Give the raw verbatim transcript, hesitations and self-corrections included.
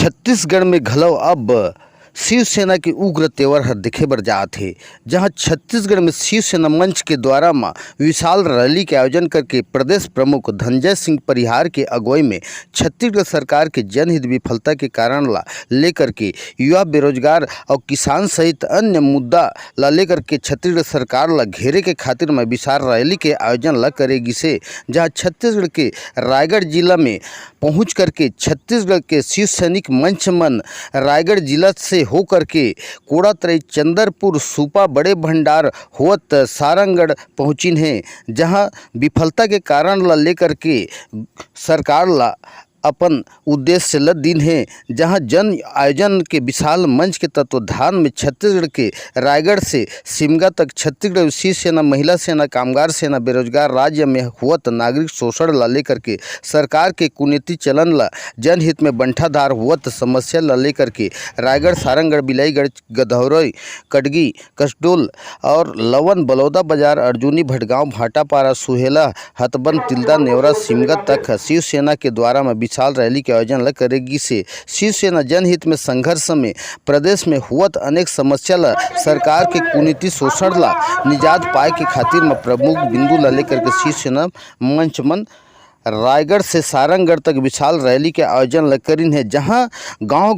छत्तीसगढ़ में घलो अब शिवसेना के उग्र तेवर हर देखे बर जात हे, जहां छत्तीसगढ़ में शिवसेना मंच के द्वारा म विशाल रैली के आयोजन करके प्रदेश प्रमुख धनंजय सिंह परिहार के अगुवाई में छत्तीसगढ़ सरकार के जनहित विफलता के कारण ला लेकर के युवा, बेरोजगार और किसान सहित अन्य मुद्दा ला लेकर के छत्तीसगढ़ सरकार ला घेरे के खातिर म विशाल रैली के आयोजन ला करे गिसे, जहां छत्तीसगढ़ के रायगढ़ जिला में पहुंच करके छत्तीसगढ़ के शिव सैनिक मंच मन रायगढ़ जिला से होकर के कोड़ातरई, चंदरपुर, सूपा, बड़े भंडार होत सारंगढ़ पहुंचिन हे, जहां विफलता के कारण ला लेकर के सरकार ला अपन उद्देश्य ल दीन हे, जहां जन आयोजन के विशाल मंच के तत्वाधान में छत्तीसगढ़ के रायगढ़ से सिमगा तक छत्तीसगढ़ शिवसेना, महिला सेना, कामगार सेना, बेरोजगार राज्य में हुअत नागरिक शोषण ला लेकर के सरकार के कुनीति चलन ला जनहित में बंटाधार हुअत समस्या ला लेकर के रायगढ़, सारंगढ़, बिलाईगढ़, गधौरई, कटगी, कसडोल और लवन, बलौदा बाजार, अर्जुनी, भटगांव, भाटापारा, सुहेला, हथबंद, तिल्दा, नेवरा, सिमगा तक शिवसेना के द्वारा में विशाल रैली के आयोजन ल करे गिस हे। शिवसेना जनहित में संघर्ष में प्रदेश में हुअत अनेक समस्या ल सरकार के कुनीति शोषण ला निजात पाए के खातिर में प्रमुख बिंदु ला लेकर के शिवसेना मंच मन रायगढ़ से सारंगढ़ तक विशाल रैली के आयोजन ल करिन हे, जहां गांव